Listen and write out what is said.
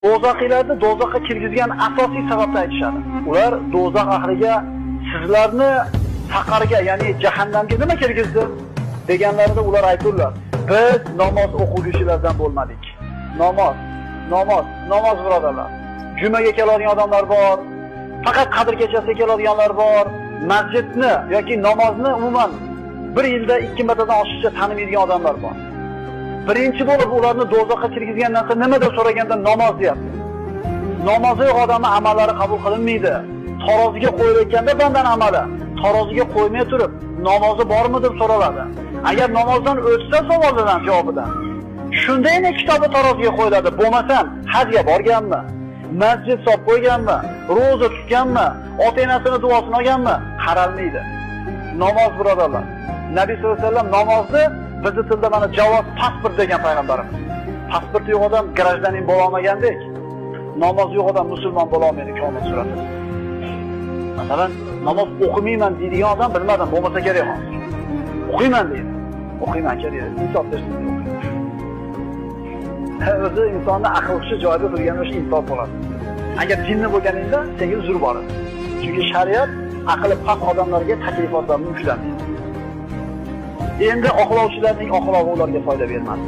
Do'zaxiylarni do'zaxga kirgizgan asosiy sababni aytishadi. Ular do'zax ahliga sizlarni saqarga, ya'ni jahannamga nima kirgizdi deganlarida ular ayturlar: biz namoz o'quvchilardan bo'lmadik. Namoz, namoz, namoz birodarlar. Jumaga keladigan odamlar bor, faqat Qadr kechasiga keladiganlar bor. Masjidni yoki namozni umuman bir yilda 2 martadan oshiqcha tanimaydigan odamlar bor. Birinchi bo'lib ularni do'zaxga kirgizgan narsa nima deb so'raganda namoz deyapti. Namozi yo'q odamning amallari qabul qilinmaydi. Taroziga qo'yilayotganda bandani amali, taroziga qo'ymay turib, namozi bormi deb so'raladi. Agar namozdan o'tsa savoldan javobidan, shundayna kitobi taroziga qo'yiladi. Bo'lmasam hajga borganmi, masjid solib qo'yganmi, ro'za tutganmi, ota-onasini duosini olganmi, qaralmaydi. Namoz birodarlar. Nabiy sollallohu alayhi vasallam namozni bizni tilda mana javoz pasport degan payg'ambarimiz. Pasporti yo'q odam grajdanin bo'la olmagandek, namoz yo'q odam musulmon bo'la olmaydi komil suratida. Masalan, namoz o'qimayman deydigan odam bilmadim, bo'lmasa kerak hozir. O'qiyman deydi. O'qiyman kerak, insof bersin deydi. O'zi insonni aql hushi joyida turganda o'sha insof bo'ladi. Agar jinni bo'lganingda senga uzr bor edi. Chunki shariat aqli past odamlarga taklifotlarni yuklamaydi. Endi oqlovchilarning oqlog'i ularga foyda bermadi.